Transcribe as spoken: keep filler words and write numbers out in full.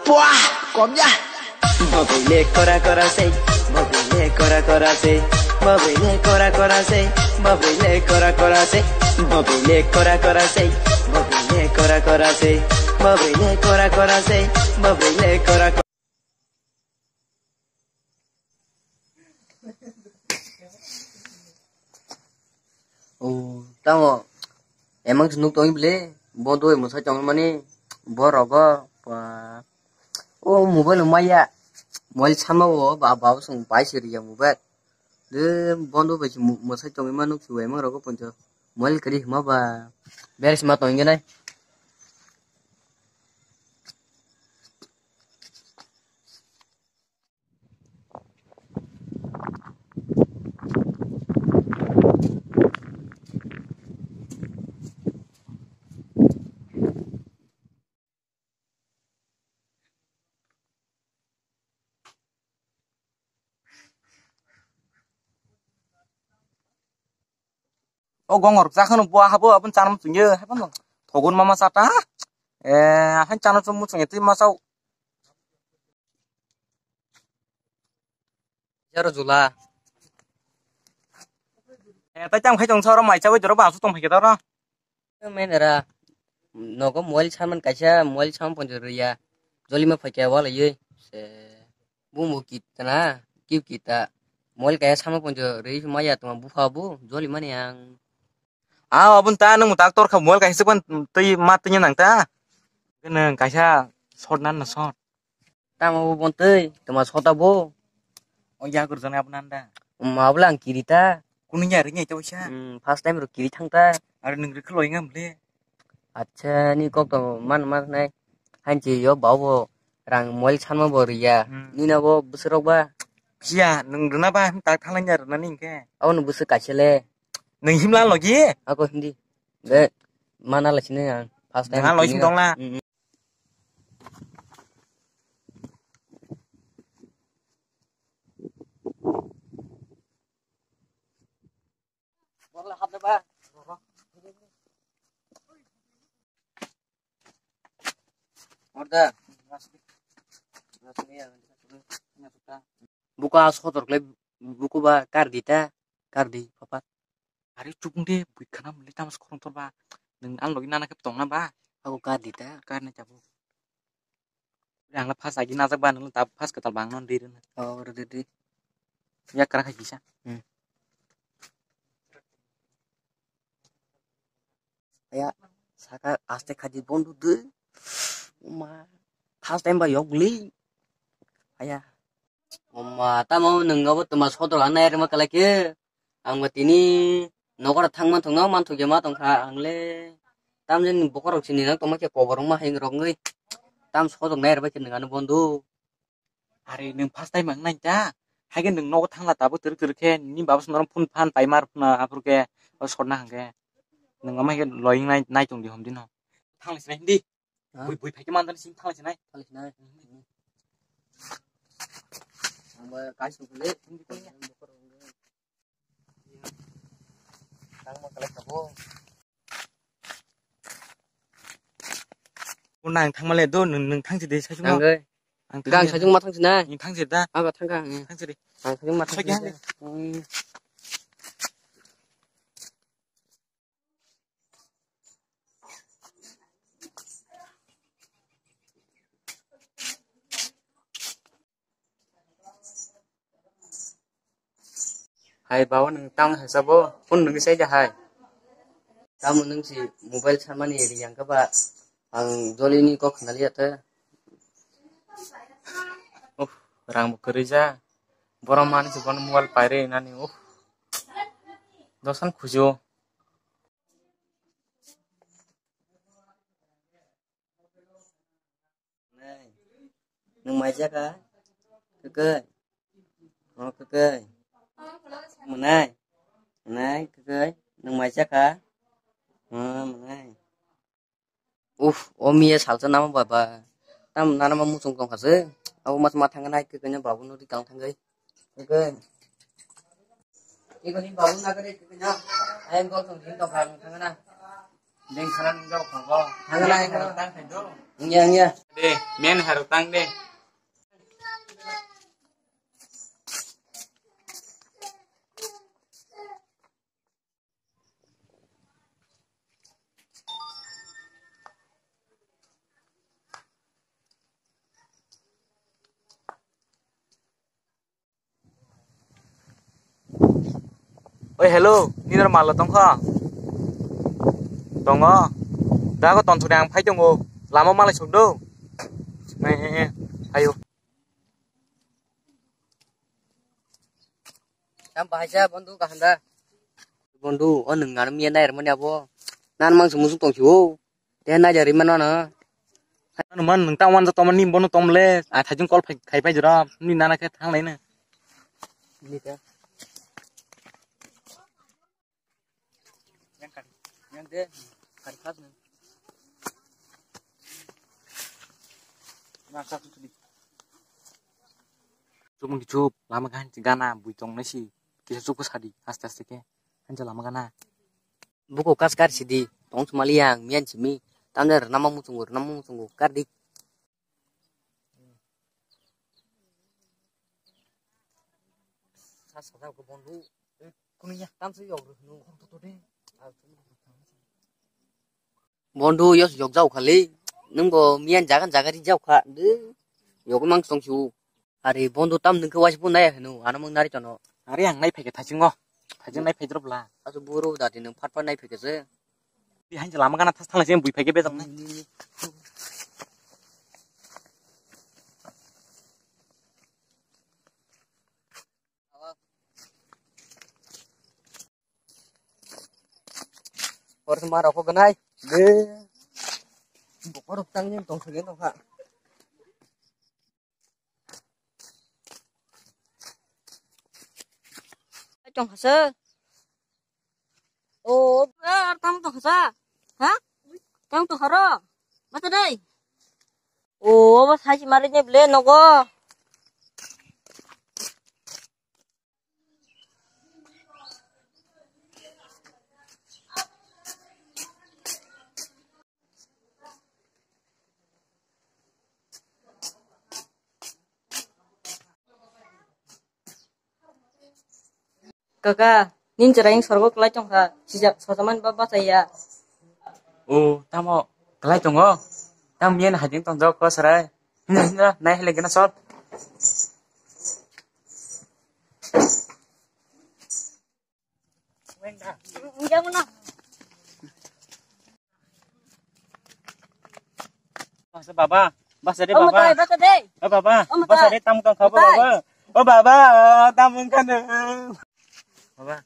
Puah, kom ya. Mabele kora kora se, mabele kora kora se, mabele kora kora se, mabele kora kora se, mabele kora kora se, mabele kora kora se, mabele kora kora se, mabele kora kora. O, tamo, emang se nuk tong bile, bo doi mwsai tong mani, bo rogo, pa. O, mobile maya, mobile sama o, ba, ba, sung pai se riya mobile. De, bondo bai se mu-, mwsai tong ma nuk si emang rogo poncho, mobile kari hima ba, beres ma tong nai. O gongor jakhano bo habo abon chanam chungye, habo no thogon mama chata. Eh, han chana chum muchung eti masau. Jaro jula. Eh, tai tang khai tong soro mai chawi doro ba su tong phai doro. Menera, nogo mobile saman kaisa, mobile saman ponjo riya. Jolima phaikya wala ye. Se, bumu kitana, kiu kita. Mobile kaya saman ponjo ri maya tuma bupha bu, joli mani ang. Ah, abun ta nung tak tor kha mobile kaisa pan tei ma tei nang ta. Kene kaisa short nan na short. Tamo bo bontwi, toma sota bo. O ya gurjana abna anda. Ma bwla ang kiri ta. Kunu ya ringe to sa. Hmm, first time ro kiri thang ta. Are nung rikh loi ngam le. Acha, ni kok to man man nai. Hanchi yo bawo rang mobile sanma bo riya. Hmm. Ni na bo bwswk rok ba. Siya, nung rwna ba, tak thalang ya rwna ni hwnkhe. Abo no bwswk kaisa le. Nung himla logi? Ako hindi. De, mana la sini ang. First time. Mana loi sini sini dong la. Hmm. Buka sotor kle buku ba kar di ta, kar di papa. Ari chukung de bui khana muli tamo se khorong torba. Nung ang logi nana khe tong na ba? Ako kar di ta. Kar na chabo. Ang la first agi najak ba, nung ta first katal bang non di rina. Oh, re di di. Ya kara khai kisa. Hmm. Ya, saka aste khaji bondu de. Ma, first time ba yok li. Aya. Oma, tamo nung abo tuma sodor anai rema kalai ke. Ang ba tini nokora thang man thung no man thung ma tong kha ang le. Tam jeng bokorok sini nang tongma khe kobor wngma heng rok ngwi. Tam sodok nai reba khe nung ano bondu. Are nung first time ang nai ta. Hai khe nung nogo thang la tabo twrwk twrwk khe ni baba song phone phan pai mar phone aphuru khe o sodna hang khe. Nung ama khe loi nai nai tong di hom di no. Thang lai sinai hindi. Ha? Bui, bui phai khe man tani sing thang lai sinai. Thang lai sinai. Ang ba kai sung le. Thang ma kalai ka bo. Nang thang ma le do, nung, nung thang si de sa sung. Nang de. Ang thang si. Gang sa sung ma thang sinai. Nung thang si da. Ang ba thang ka. Thang si de. Ang sa sung ma thang sinai. Hmm. Hai bawa nung tang hai sabo, phone nung sai ja hai. Tamo nung si mobile samani ri yang ka ba, ang joli ni kok khna liya te. Uff, rang bo kwrwi ja. Borom mani si bono mobile paire nani, uff. Dosan khujo. Nai. Nung mai jaka? Kwkwi. Oh, kwkwi. Mwnai. Mwnai, kwkwi. Nung mai jaka? Oh, mwnai. Uff, o miya salsa nama baba. Tam nana ma muchung tong khase. Abo mas ma thang nai kwkwi no babu no ri kang thangwi. Kwkwi. Iko ni babu na kare kwkwi na. Ayang gol tong din tong khang thang na. Deng khana nung jao kha bo. Hangla, hangla. Tang khai do. Wngya, wngya. De, men haro tang de. Oi, hello, nini oro mal tongkha? Tongo. Da ko tonsokni ang phai tongo. Lama malai sokdo. Eh, eh, eh, phaio. Tam bahai sa, bondhu, kaham da? Bondhu, o nwng nang miya nai rwmani abo. Nan mang se musuk tong si o. Te nai jari mano no. Ano man nwng ta wan to tomani bono tomle. A thajung kol phai, khai phai jora. Ni nana khe thang lai na. Ni ta. Yang kan. Yang de. Kan khas na. Na sa tu tu di. Chup mung chup, lama kan gana bui tong nai si. Kisa chup ko sadi, aste aste ke. Hancha lama gana. Buko kas kar sidi, tong sumali yang, miyan simi, tamne rwna ma muchungo, rwna ma muchungo, kar dik. Sa sa ko bondhu, eh, kunu ya, tam se yok rwno, hok to to de. Bondhu, yos yok jau khali, nungbo miyan jagan jaga ri jau kha, de, yok mang song su. Are bondhu tam nungke wasi pun nai henu, ano mang nari tono. Are ang nai pheke thachingo. Thachin nai phedrop la. Asu buru dati nung phat phat nai pheke se. Di hanjala magana thas thala jem bui pheke bezam nai. Hor sema rokok ganai. Be. Bokor tang jem tong sege tong kha. Tong khasa. O, ar tam tong khasa. Ha? Tam tong kharo. Mata dai. O, obo sai mari ne ble nogo. Kaka, nin chwraiyung sorgo kwlai tongkha, sijak sojaman ba bachaya. O, tamo kwlai tongo? Tam yen hajing tongjak kho chwrai. Hinda, hinda, nai hele gena sot. Basa baba, basa de baba. Basa de. O baba, basa de tam tong khabo baba. O baba, tam wngkha no. Baba.